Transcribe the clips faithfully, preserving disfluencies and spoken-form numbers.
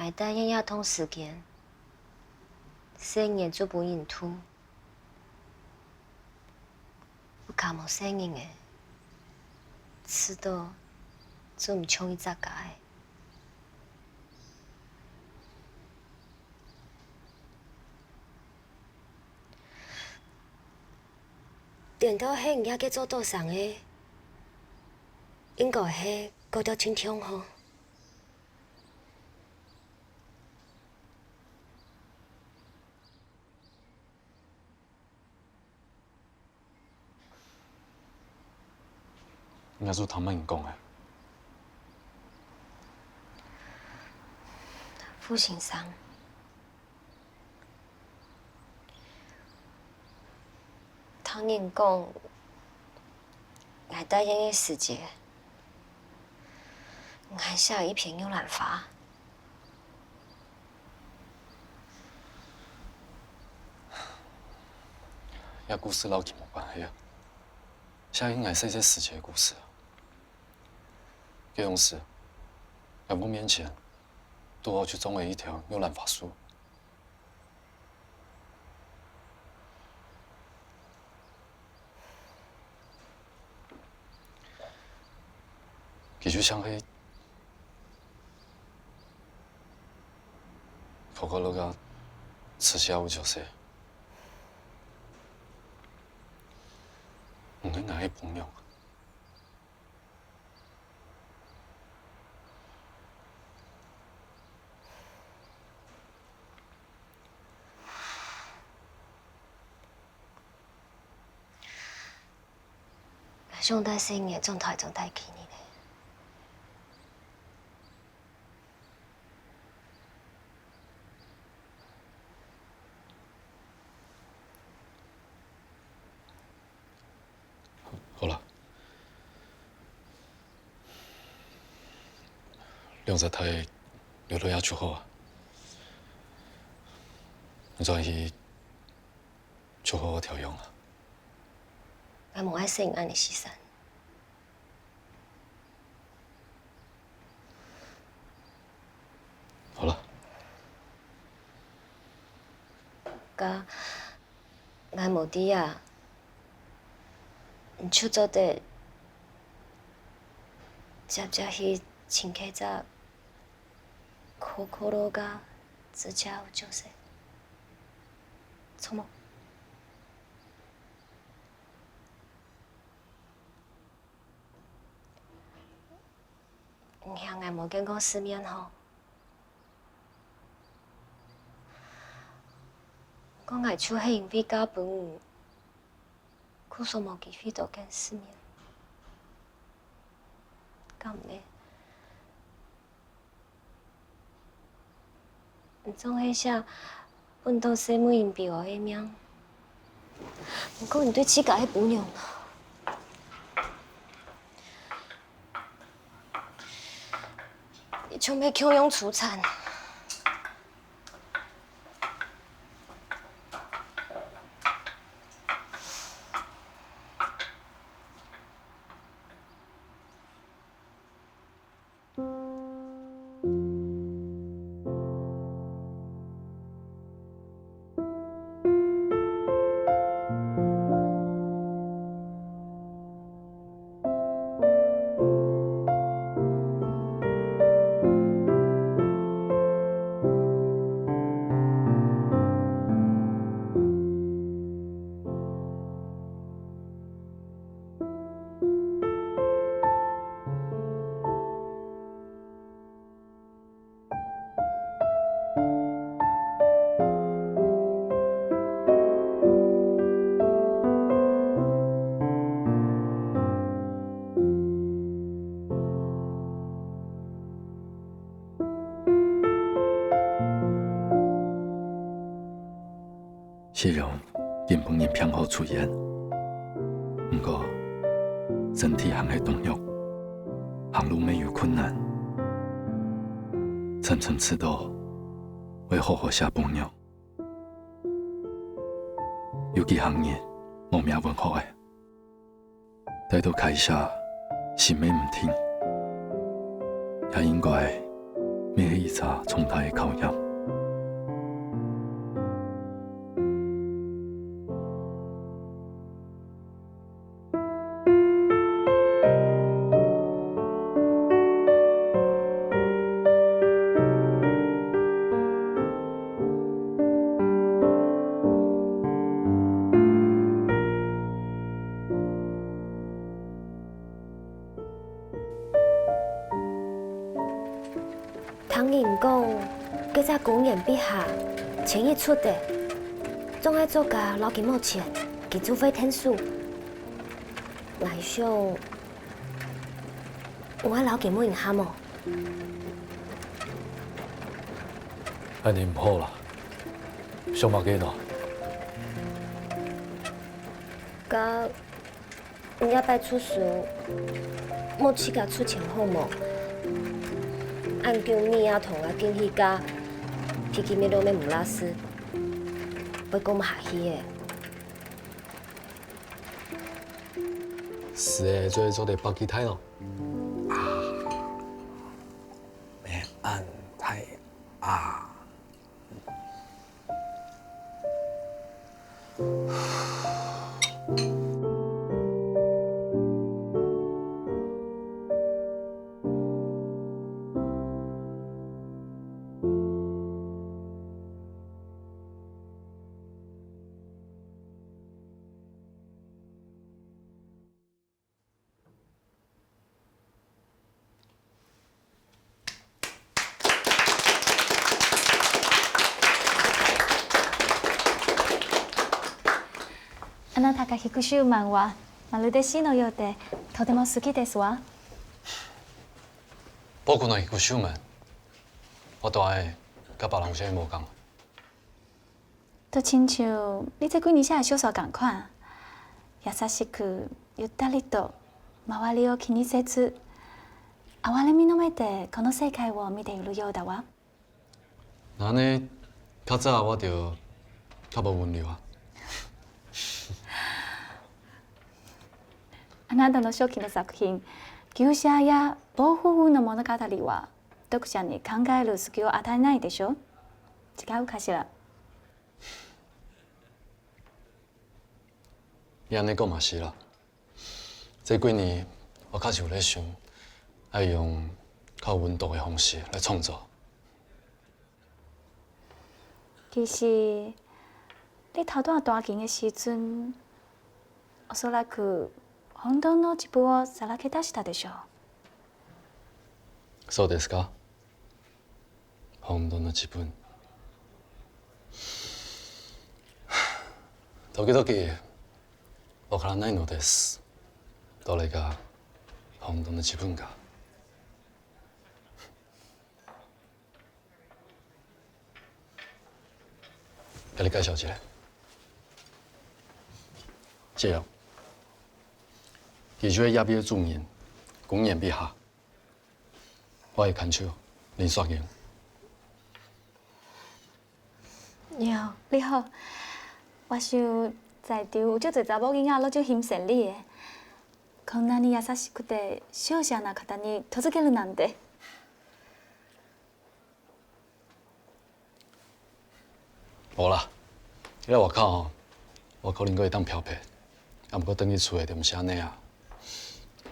，𠊎答應這段時間，細人仔就分人渡。屋下無細人仔，試著就毋像一隻家仔。 顛倒係你這個做到生个，應該係過著盡暢吼。 𠊎就聽麼人講个？傅先生，聽人講，𠊎答應个時節，𠊎寫一片玉蘭花。 這故事摎佢無關係啊，寫係𠊎細細時節个故事啊。該央時，𠊎屋面前堵好就種了一條玉蘭花樹。 佢就像係可可樂个自家屋角色，毋係𠊎个餔娘。 𠊎想帶細人仔轉臺中待幾日咧。好啦，兩儕大留到這就好啊。你轉去就好好調養啊。𠊎無愛細人仔恁樣死散。 好啦。該𠊎無在啊，你就做得輒輒去尋該隻可可樂个自家屋角色，著無？ 你嫌𠊎無見過世面吼？毋過𠊎就係因為嫁分你，故所無機會多見世面，敢毋係？ 你總係惜分著細妹人悲哀个命，毋過你對自家个餔娘，你像係共樣粗殘。 雖然今晡日病好出院，毋過身體還係當弱，行路乜有困難。深深試著會好好惜餔娘。有幾下日無麼文學个， 待到開社，心乜毋定，也應該乜係一隻重大个考驗。 聽人講，該隻公園壁下千億齣个，總愛作家摎佢無錢，佢就會𢯭手。𠊎想，𠊎愛摎佢問一下無？恁呢毋好啦，想麼个喏？該 你這擺出書，莫自家出錢好無？恁久你也同𠊎經紀家，脾氣乜都乜毋罅斯，會講毋下去个。是个，做做得百幾大咯。啊，乜恁大啊。 あなたが引っ越しを前は、まるで死のようで、とても好きですわ。僕の引っ越しを前、我大概佮別人有啥無仝。 就親像你這幾年寫个小說仝款，優しく、ゆったりと、周りを気にせず、哀れみの目でこの世界を見ているようだわ。恁呢，較早我就較無溫柔啊。あなたの初期の作品、旧車や暴風雨の物語は、 讀者に考える隙を与えないでしょう？違うかしら？你恁呢講嘛是啦。這幾年，我確實有咧想，愛用較有溫度个方式來創作。其實，你頭拄仔彈琴个時陣，おそらく本当の自分をさらけ出したでしょう。そうですか？ 本当の自分。時々、わからないのです。どれが本当の自分か。佮你介紹一下。這个，佢就係這位个主人，公園壁下。 我个牽手，林雪瑩。你好，你好。我想在場有足濟查埔囡仔攏足欣賞你个。こんなに優しくて、少女な方に嫁げるなんて。 無啦，這下外口吼，我可能閣會當漂泊，啊，毋過轉去厝裡就毋是恁呢啊。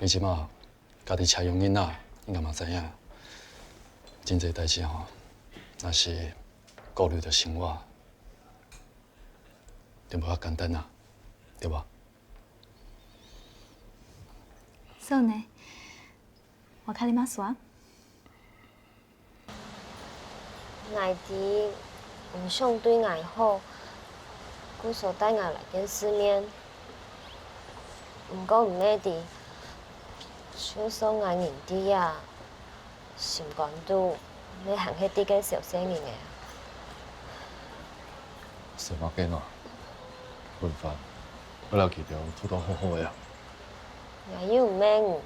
你這馬家己飼養囡仔，應該嘛知影，真濟代誌吼，若是顧慮著生活，就無遐簡單啊，對無？そうね。わかりますわ。 𠊎知你想對𠊎好，故所帶𠊎來見世面。毋過你乜知，就算𠊎人在這，心肝肚乜還係在該小細人仔啊。想麼个呢？文凡，𠊎摎佢兜渡到好好个啊。𠊎又毋係你，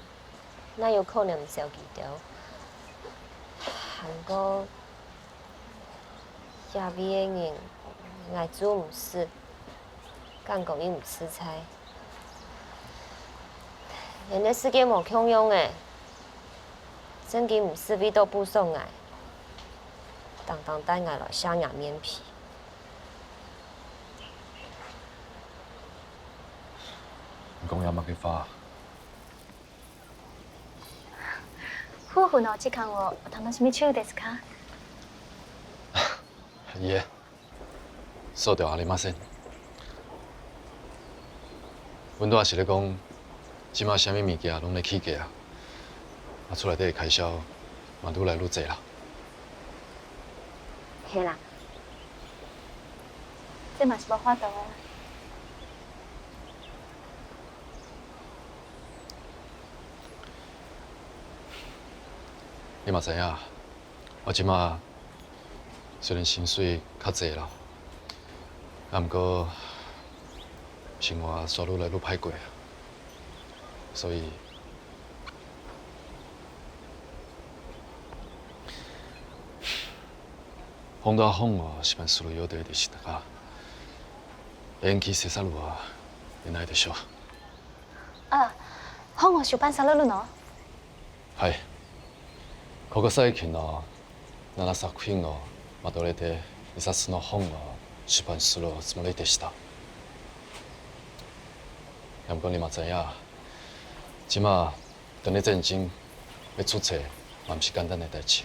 哪有可能毋愁佢兜？還過，這位个人，𠊎做毋識，感覺又毋自在。現在世界無共樣了，正經毋使為著補償𠊎，單單帶𠊎來寫若面皮。你講這麼个話？夫婦の時間をお楽しみ中ですか？いえ。 そうではありません。阮兜也是咧講，這馬啥物物件攏咧起價啊，啊，厝內底个開銷嘛愈來愈濟啦。係啦，這嘛是無法度啊。你嘛知影， 我這馬雖然薪水較濟啦，啊，毋過生活煞愈來愈歹過啊。所以，本当は本を出版する予定でしたが、延期せざるを得ないでしょう。あ、本を出版されるの？ はい。ここ最近のななさく品をまとめて、一冊の本を出版するおつもりでした。やっぱりまさや、今、等你正經要出冊，嘛毋是簡單个代誌。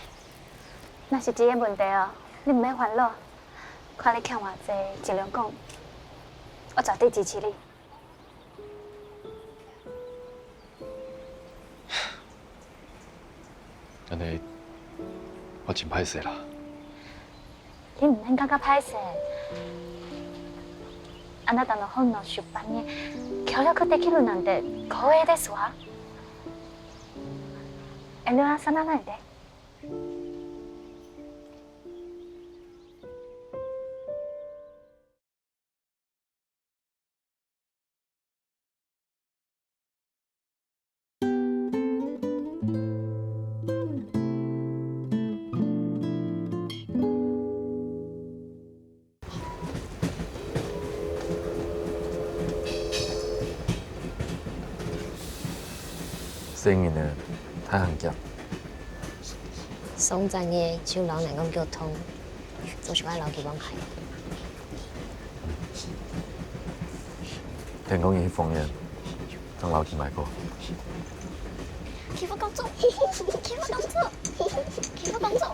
若是這个問題哦，你毋免煩惱，看你欠偌濟，盡量講，我絕對支持你。 恁呢，我真歹勢啦。你毋免感覺歹勢。あなたの本の出版に協力できるなんて光栄ですわ。遠慮なさらないで。 細人仔，大行業。上隻月就摎人講溝通，總係愛摎佢講開。聽講你去豐原，正摎佢買過。欺負公主，欺負公主，欺負公主。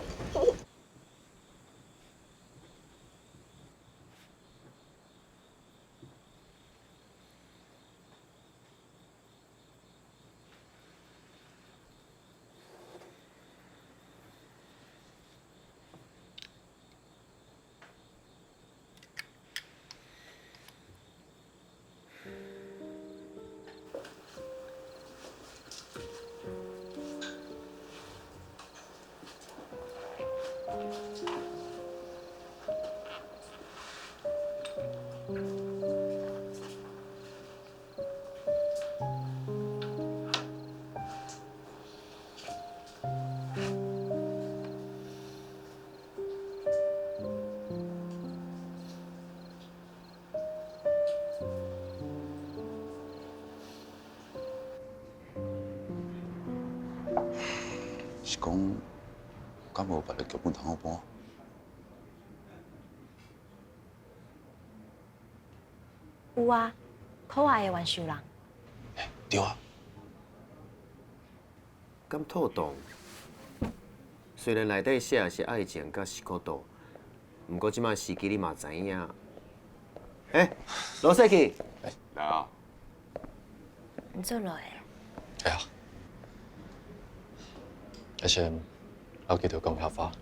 是講，敢無別个劇本通好搬？有啊，可愛个萬壽人。嘿，對啊。 敢妥當？雖然內底寫个是愛情佮仕事，毋過這馬時機你嘛知影。欸，羅世奇。欸，來啊。你轉來。哎呀，愛先摎佢兜講下話。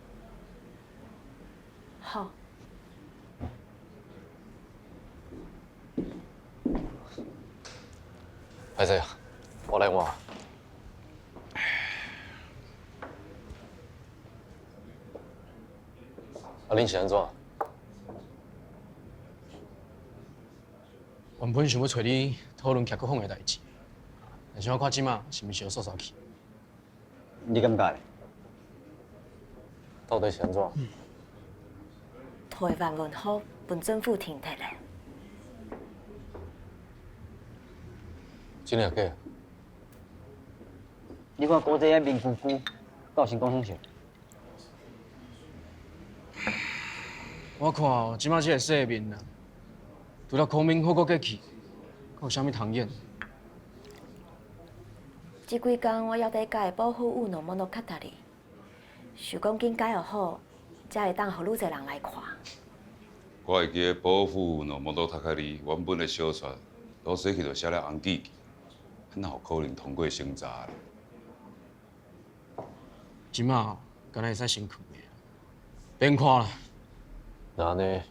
好。歹勢啊，我來換。 啊，恁是按怎？原本想欲揣你討論劇本方面个代誌，但是我看這馬是毋是有煞煞去？你感覺咧？到底是按怎？台灣文學分政府停忒咧。真个假个？你看古早个明姑姑，敢有成功向上？我看哦，這馬這个世面啊，除了孔明、虎哥過去，還有啥物通演？這幾工我猶在改保護Uno Monogatari，想講緊改好好，才會當予愈濟人來看。我會記得保護Uno Monogatari原本个小說，老細去就寫了紅記記，哪有可能通過審查咧？ 這馬哦，敢若會使先睏咧，免看啦。若按呢，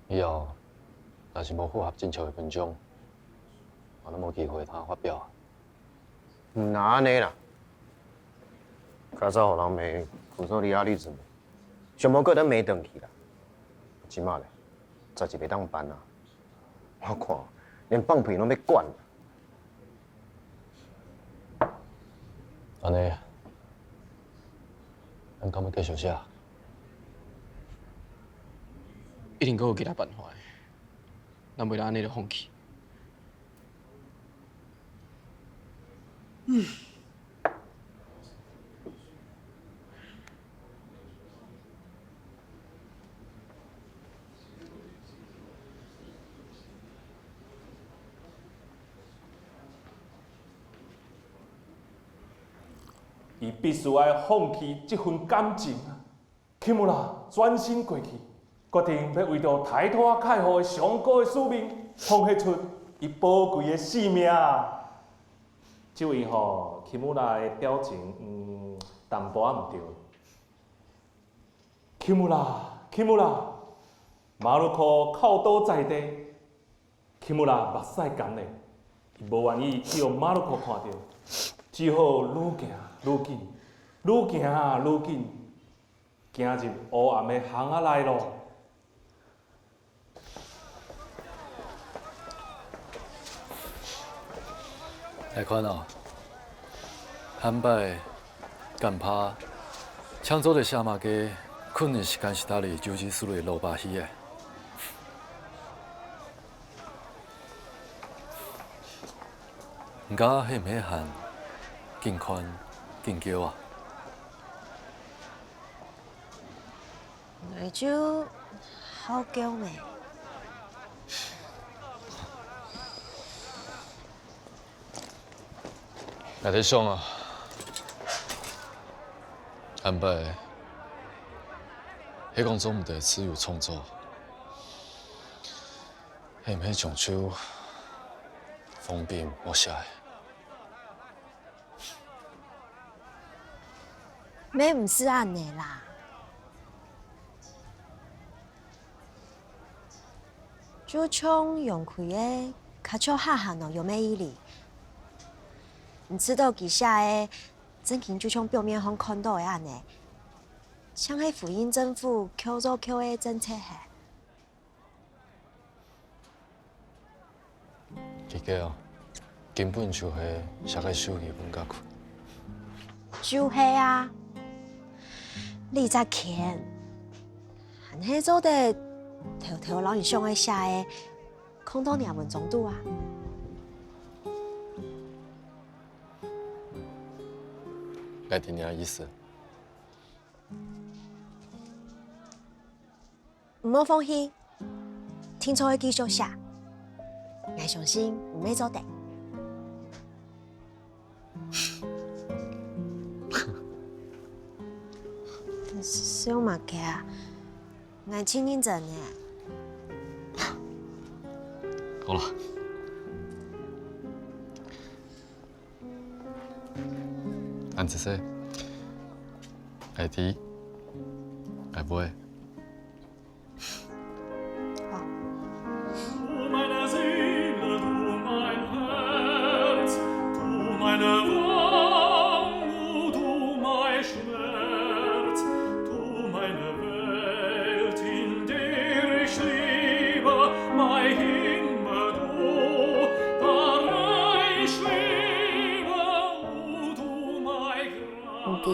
以後若是無符合徵求个文章，我就無機會通發表啊。毋但按呢啦，較早予人罵，苦說你阿里子，上無過等罵轉去啦。這馬咧，絕對袂當辦啊！ 我看，連放屁攏欲管。按呢，咱敢愛繼續寫？一定閣有其他辦法的，咱袂當按呢就放棄。 伊必須愛放棄這份感情啊！Kimura轉身過去，決定欲為著大大開發上高个使命，奉獻出伊寶貴个性命。這位吼，Kimura个表情，嗯，淡薄仔毋著。Kimura，Kimura，Maruko哭倒在地。 Kimura目屎乾咧，伊無願意去予Maruko看著，只好愈行愈緊，愈行愈緊，行入烏暗个巷仔內囉。來看哦， 下擺，敢怕，請做得寫麼个，この時間したり、充実する老婆戲个。你家係毋係還緊看緊噭啊？ 𠊎就好噭咩。𠊎在想啊，下擺，係講做毋得自由創作，係毋係將就放忒無寫个？ 乜毋使恁仔啦。就像楊逵个，較像下下腦有咩意思？毋知道佢寫个，正經就像表面上看到个恁仔，像係呼應政府噭做噭个政策係。 這个哦，根本就係寫个手機分佢看。就係啊，你隻譴，還係做得偷偷摎你想个寫个，囥到若文章肚啊。𠊎知你个意思。 毋好放棄，定著會繼續寫。𠊎相信你會做得。笑麼个啊？𠊎盡認真呢。好了。 恁仔細。𠊎知，𠊎會。好。 毋知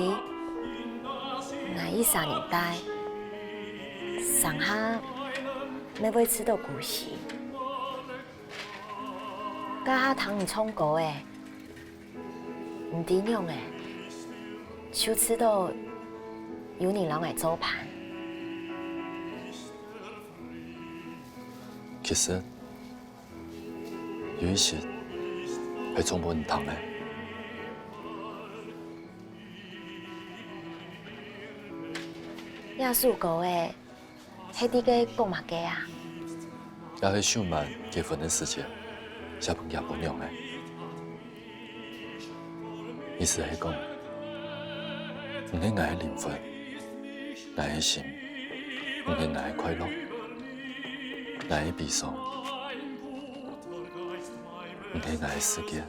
，𠊎一儕人帶，上下乜會試著孤栖。這下聽你唱歌仔，毋知仰仔，就試著有人摎𠊎做伴。其實，有一息係唱分你聽个。這首歌仔，係在該講麼个啊？這係秀滿結婚个時節，寫分厥餔娘个。 意思係講，你係𠊎个靈魂，𠊎个心，你係𠊎个快樂，𠊎个悲傷，你係𠊎个世界。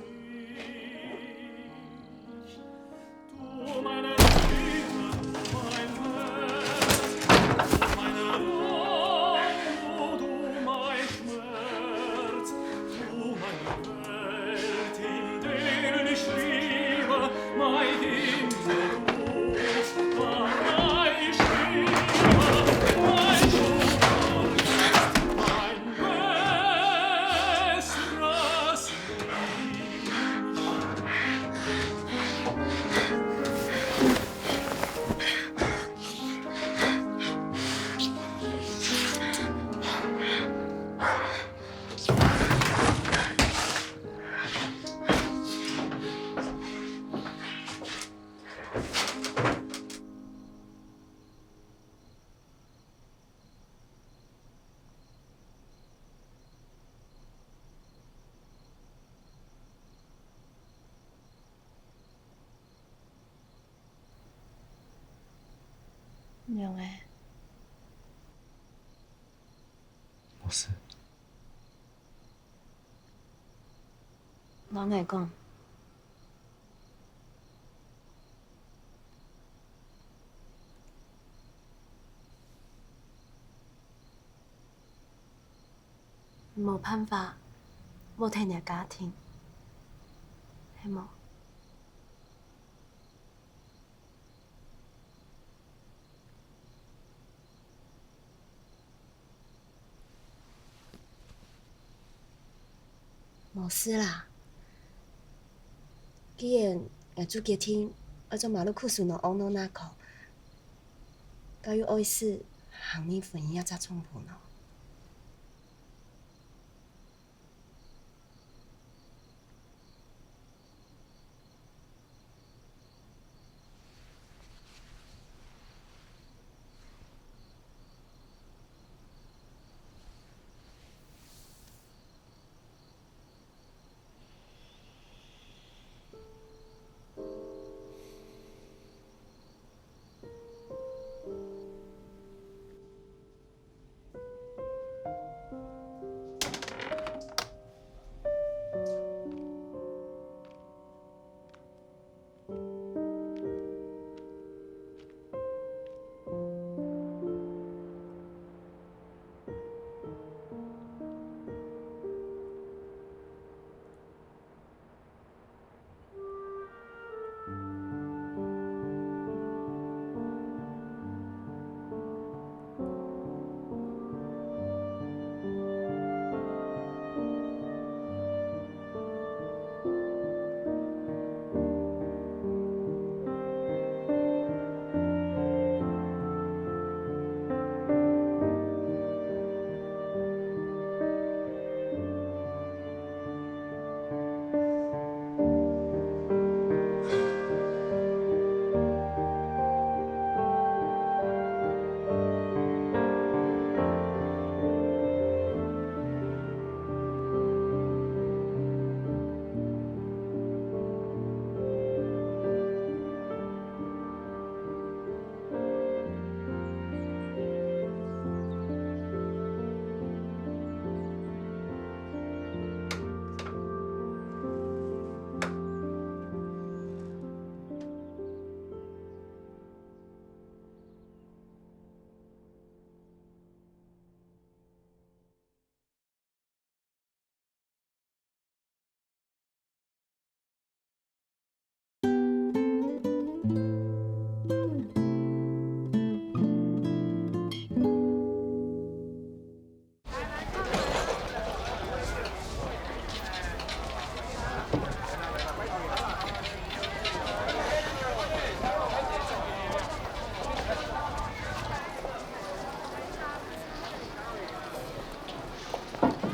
仰仔？無事。摎𠊎講。 無辦法，無忒若家庭，係無？ 無事啦。既然𠊎做決定，愛做馬路苦手喏，戇喏那可，該有愛事，行入婚姻這隻衝突喏。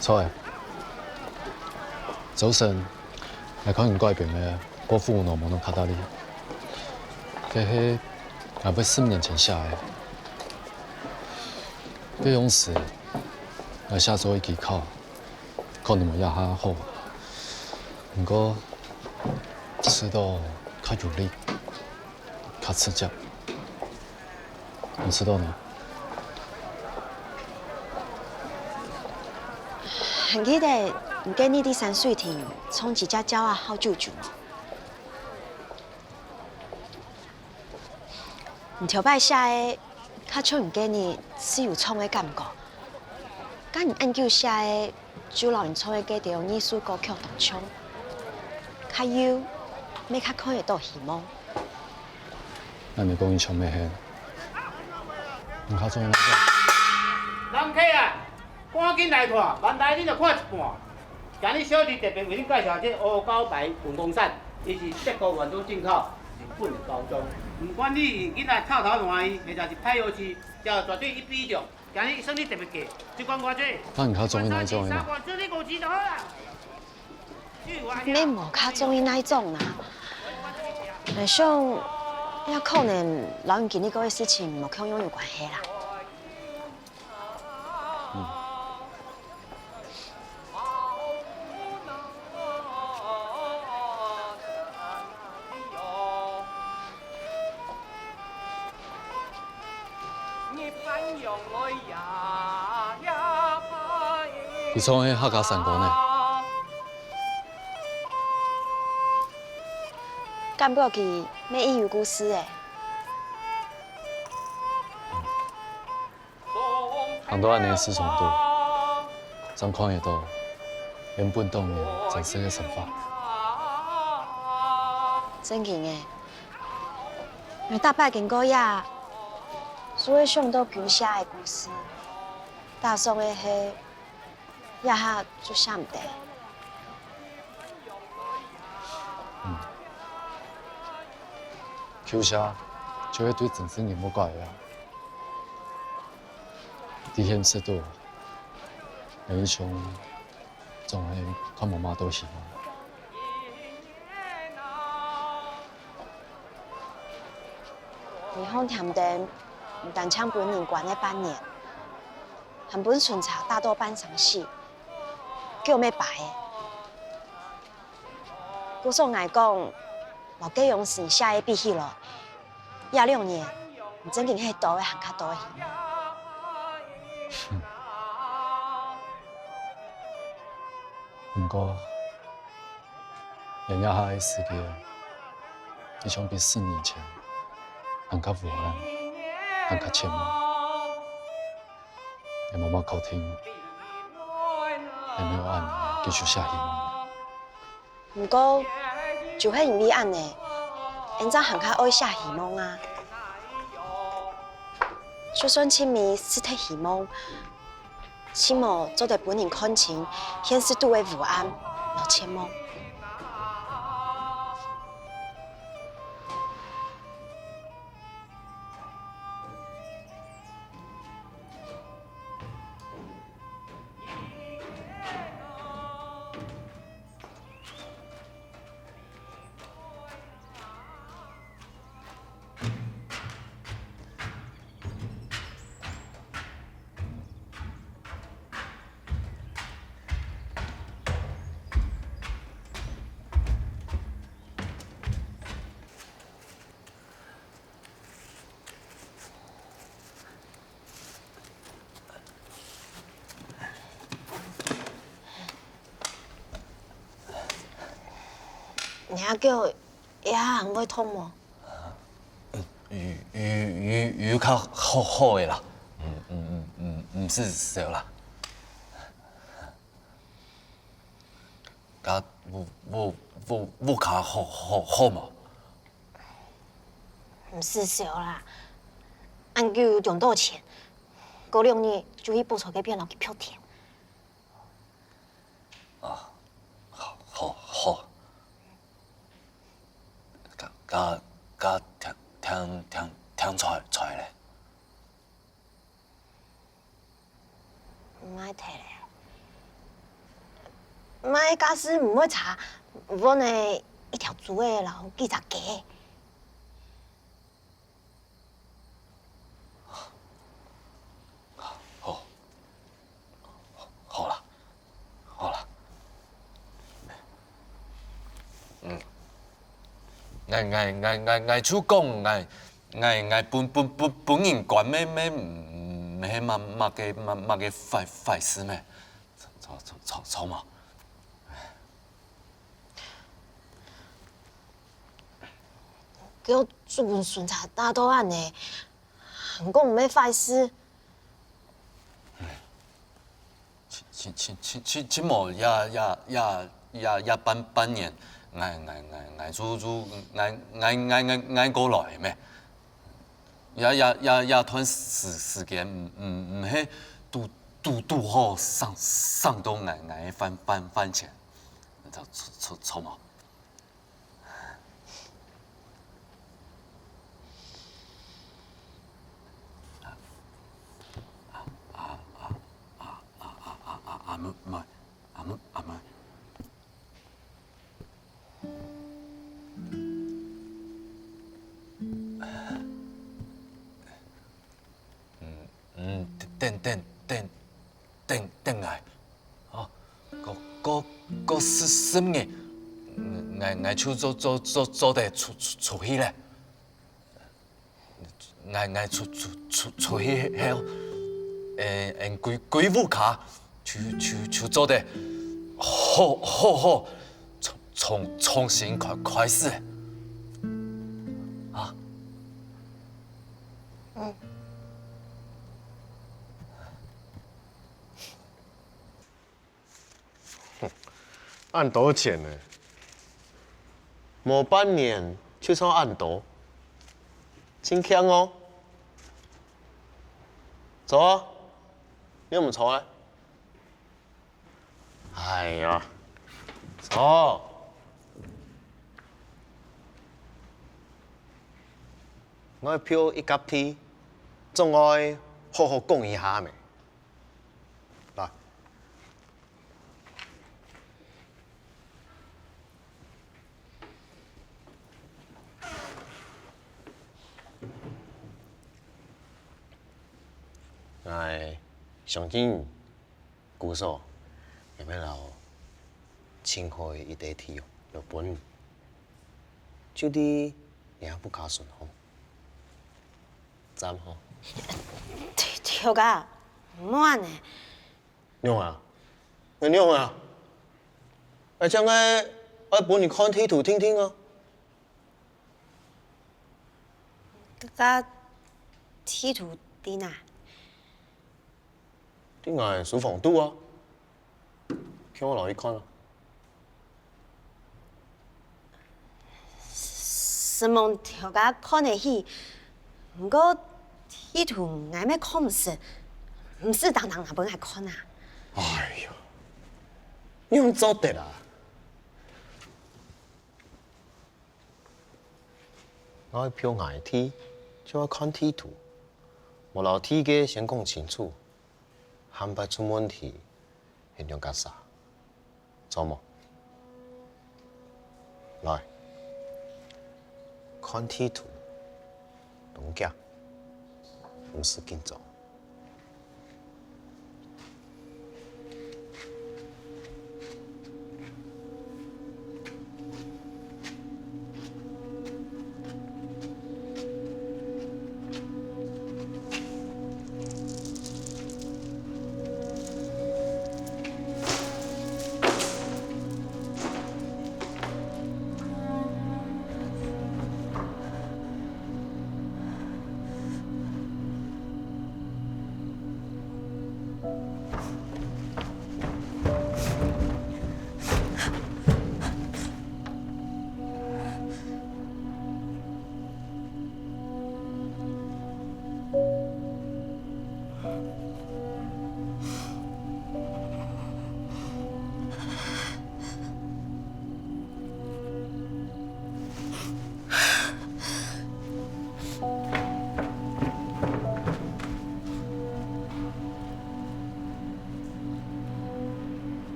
著咧，早晨，𠊎看你改編个《國父無能卡達利》，該係𠊎十年前寫个。該當時，𠊎寫做一技巧，可能無這下好，毋過試著較有力，較直接。 你試著呢？還記得你該日在山水亭撞一隻鳥仔好久久無？你頭擺寫个，較像你該日自由創个感覺，該你恁久寫个， 就摎你唱个該兜藝術歌曲當像，較幼，乜較看得著希望。恁樣講你像乜係，你較中意哪種？人客啊，趕緊來看，慢來你就看一半。今日小弟特別為你介紹這烏膠牌文公扇，伊是德國原裝進口，日本的包裝。毋管你囡仔臭頭爛去，或者是歹牙齒，只要絕對一比一中。 今日生理特別低，一罐偌濟？該你較中意哪種个呢？三罐，做你五折就好啦。乜無較中意哪種啦？𠊎想，也可能摎你經歷過个事情無共樣有關係啦。佢唱个客家山歌呢？感覺佢乜已有故事欸。 行到恁樣个市場肚，正看得著原本當年真實个生活。正經欸，𠊎逐擺經過這，就會想著舊時个故事，打爽个係，這下就想毋得。舊時就係對真實人物改个啊。 在現實肚，𠊎一想總係看無麼多希望。你䟘添燈，毋單淨分人關个半年，還分巡查打到半生死，腳乜跛欸。故所𠊎講，摎該央時寫个比起來， 這兩年，你正經係多个還較多个希望。毋過，這下个世界，一像比十年前還較烏暗，還較絕望。𠊎無麼確定，𠊎會毋會恁樣繼續寫希望。 毋過，就係因為恁樣，𠊎正還較愛寫希望啊。就算盡尾失忒希望，起碼做得分人看清現實肚个烏暗摎絕望。 你阿舅，這下還會痛無？有有有有較好好个啦，毋毋毋毋毋使愁啦。該屋屋屋屋下好好好無？毋使愁啦，恁久有賺著錢，過兩日就去補助該片落去贌田。 啊，好好好。該該該聽聽聽聽出來出來咧。毋愛提咧，麼个價數毋會差，換个一條豬仔摎幾隻雞。好，好啦，好啦。嗯，𠊎𠊎𠊎𠊎𠊎就講，𠊎𠊎𠊎本本本本人管咩咩，毋係麼麼个麼麼个壞壞事咩？ 著著著著無？該主管巡查打到恁呢，還講毋係壞事。這這這這這無也也也也也半半年，𠊎𠊎𠊎𠊎就就𠊎𠊎𠊎𠊎𠊎過來咩？ 也也也也段時時間，毋毋毋係堵堵堵好省省到𠊎𠊎个飯飯飯錢，著著著著無？阿阿阿阿阿阿阿阿姆姆，阿姆阿姆。 嗯嗯，等等等等等𠊎，哦，過過過十十日，𠊎𠊎就做做做做得出出出去咧。 𠊎𠊎出出出出去後，欸，𠊎歸歸屋下就就就做得好好好重重重新開開始。啊？嗯。 恁多錢呢？無半年就賺恁多，真慶哦！坐啊，你有無坐啊？哎呀，坐！𠊎票一甲地，總愛好好講一下咩？來。 𠊎相信，姑嫂，也會摎盡好个一塊地哦，留分你。就在你阿婆家孫吼，讚吼。頭家，毋好恁呢。 仰啊？仰啊？𠊎正愛愛分你看地圖定定啊！這地圖在哪？在𠊎書房肚啊！叫𠊎來去看啊！ 承蒙頭家看得起，毋過地圖𠊎乜看毋識，毋使當當拿分𠊎看啊！哎呀，仰做得啊！𠊎愛標𠊎地，就愛看地圖，無摎地界先講清楚，下擺出問題， 係仰結煞，著無？來，看地圖，當遽，毋使緊張。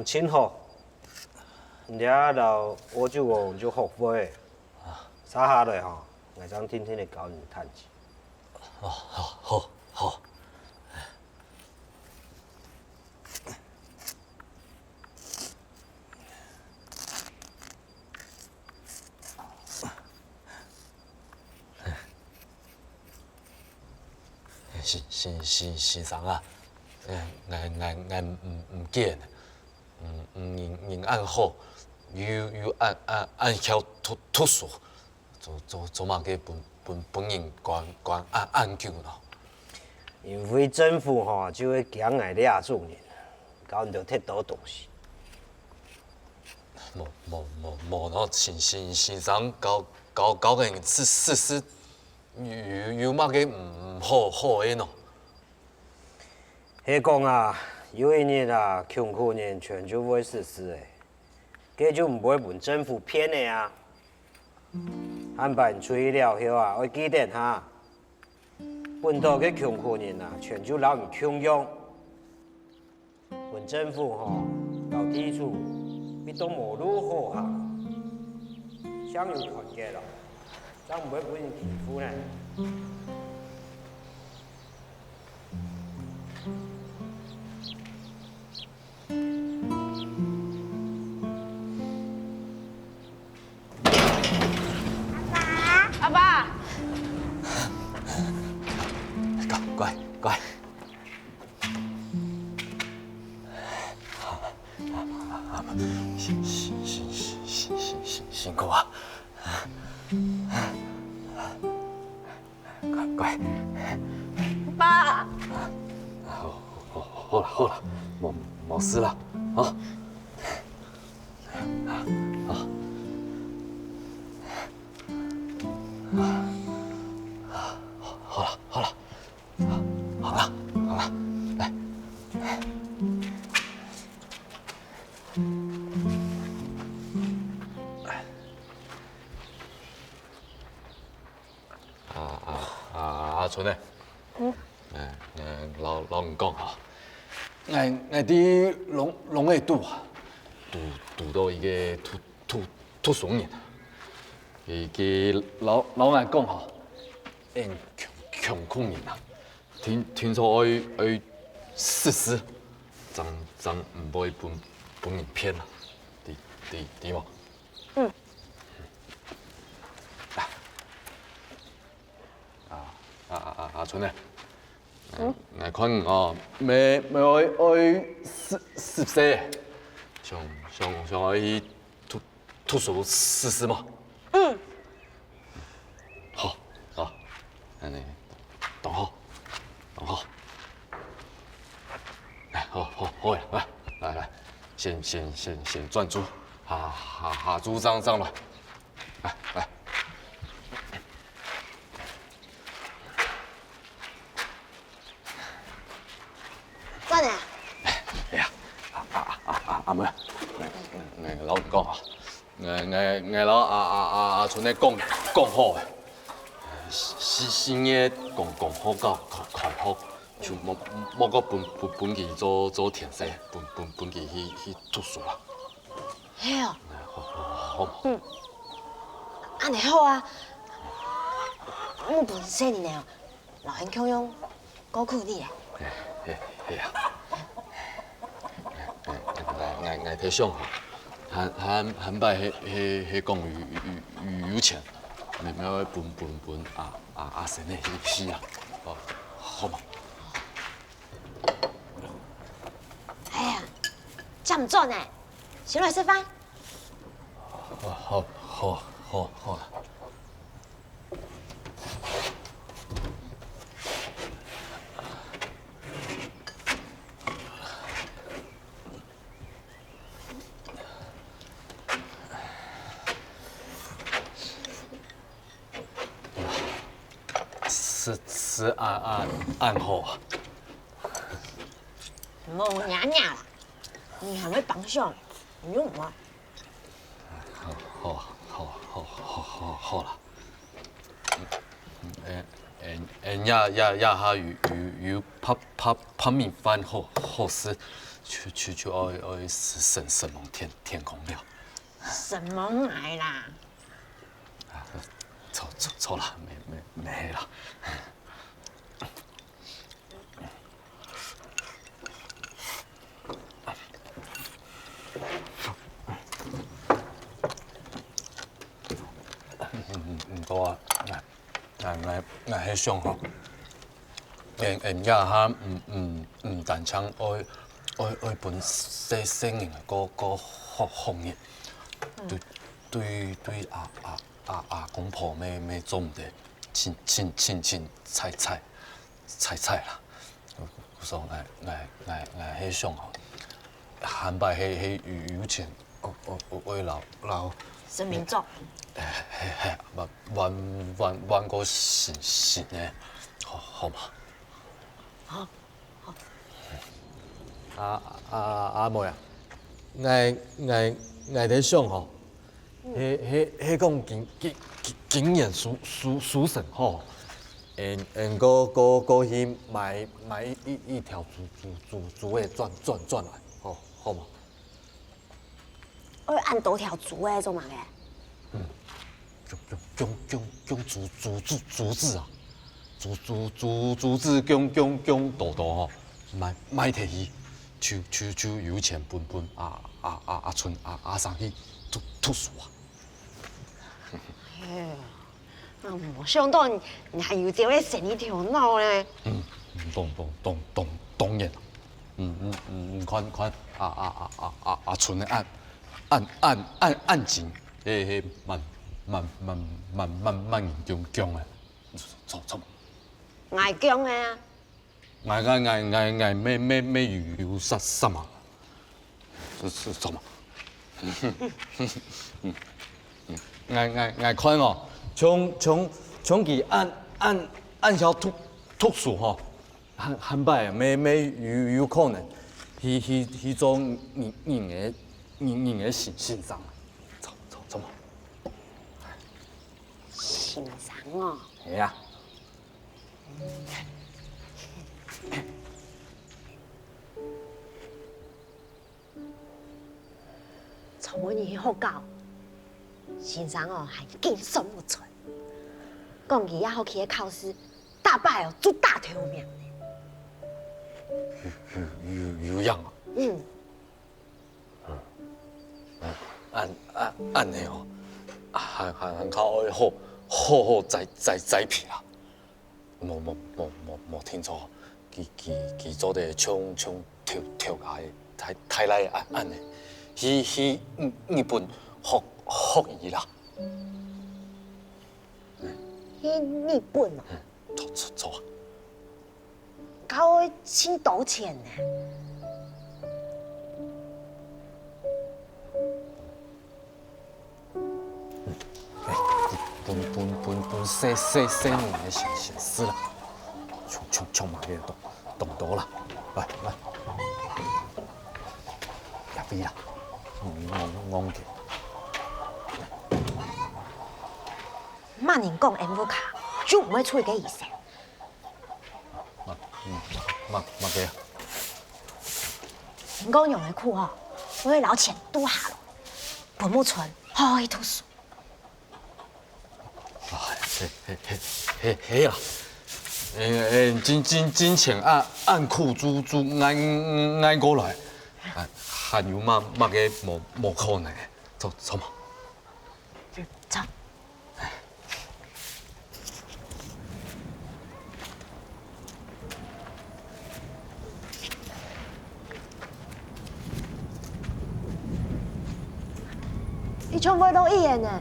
真好，你這摎澳洲王就學會，續下來吼，𠊎正定定仔教你彈琴。哦，好，好，好。 先先先先生啊，𠊎𠊎𠊎𠊎毋毋見，嗯嗯人人恁好，又又恁恁恁曉讀讀書，做做做麼个分分分人關關恁恁久呢？因為政府吼就會驚𠊎這種人，教你兜忒多東西。無無無無，喏，先先先生教教教个人識識識。 有有有麼个毋好好个喏？係講啊，有一日啊，窮苦人全就會識識仔，該就毋會分政府騙仔啊。下擺出去了後啊，愛記得哈，分著个窮苦人啊，全就摎你共樣。 分政府吼摎地主逼到無路好行，正有團結囉，正毋會分人欺負呢。阿爸，阿爸，乖乖乖。 辛辛辛辛辛辛辛苦啊！乖乖，爸，好好好好了好了，無無事了啊！好，好了好了。 好了好了，來。啊啊啊！阿春呢？嗯。哎，摎摎你講吼，𠊎𠊎在龍龍仔肚啊，堵堵著一個讀讀讀書人，佢佢摎摎𠊎講吼，𠊎窮窮苦人啊， 定定著愛愛識識，正正毋會分分人騙啊，知知知無？嗯。啊啊啊啊！春呢？嗯。𠊎看你哦，乜乜愛愛識識識，想想想愛去讀 讀書識識無？嗯。好，好，恁仔，當好，當好。來，好好好呀，來來來，先先先先轉晝，下下下晝正正來，來來。 轉來啊！哎呀，阿阿阿阿阿妹，𠊎𠊎摎你講啊，𠊎𠊎𠊎摎阿阿阿阿春仔講講好，四四月公公學校開開學，就莫莫過分分分佢做做田事，分分分佢去去讀書啦。係哦。好好好。嗯。恁仔好啊！𠊎本身呢， 摎𠊎共樣過苦日仔。係係啊。𠊎𠊎𠊎在想吼，下下下擺係係係講有有有有錢，乜乜愛分分分阿阿阿仙仔去去啊，哦，好無？哎呀，正轉呢，先來食飯。好好好好好啦。 食食恁恁恁好啊！莫惹惹啦，你還會幫手，你用啊！ 好好好好好好好啦。嗯嗯嗯，這這這下有有有白白白米飯好好食，就就就愛愛承承蒙天天公了。承蒙𠊎啦。啊，錯錯錯啦，無無無啦。毋毋毋過啊，𠊎𠊎𠊎𠊎係想吼，𠊎𠊎這下毋毋毋單淨愛愛愛分細細人仔過過好好日，對對對阿阿阿阿公婆乜乜做毋得，親親親親切切。 菜菜啦。故所𠊎𠊎𠊎𠊎係想吼，下擺係係有有錢，哦哦哦，會摎摎神明做。係係，換換換換過新新个，好好無？好。阿阿阿妹啊，𠊎𠊎𠊎在想吼， 係係係講今今今今年收收收成吼，恩恩過過過去買買一一條豬豬豬豬仔轉轉轉來，吼好無？愛恁多條豬仔做麼个？嗯，供供供供供豬豬豬豬子啊，豬豬豬豬子供供供多多吼，賣賣忒去，就就就有錢分分阿阿阿阿春阿阿生去讀讀書啊。 哎呀，啊無想到你你還有這位生意頭腦呢。嗯，當當當當當然啦。嗯嗯嗯，你看看，啊啊啊啊啊啊，存个恁恁恁恁恁緊，嘿嘿，慢慢慢慢慢慢緊強強个，著著。𠊎強个啊。 𠊎𠊎𠊎𠊎𠊎乜乜乜有有煞煞嘛？是是什麼？𠊎𠊎𠊎看哦，像像像佢恁恁恁曉讀讀書吼，下下擺乜乜有有可能去去去做人人个人人个先先生。著著著嘛？先生哦。係啊。 昨晡日去學校，先生哦還緊送𠊎出，講佢這學期个考試，逐擺哦就打頭名呢。有有有有影啊！嗯。恁恁恁呢哦，還還還較愛好好好栽栽栽培啊！ 無無無無無聽錯，佢佢佢做得像像頭頭家个大大倈恁恁呢，去去日日本學學醫啦。去日本哦？著著著啊！該愛盡多錢呢。 分分分分細細細人个先先試啦，像像像麼个動動刀啦，來來，這位啦，戇戇戇个。麼人講恩屋下就毋會出一個醫生？ 麼麼麼个啊？人講羊个褲吼，會摎錢綴下落，分木村好好去讀書。係係係係係啊！欸欸，真真真錢啊，恁苦就就挨挨過來，啊還有麼麼个無無可能个？著著無？ 走。你全部都一眼呢？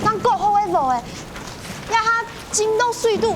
當過好个無欸，這下浸到水肚，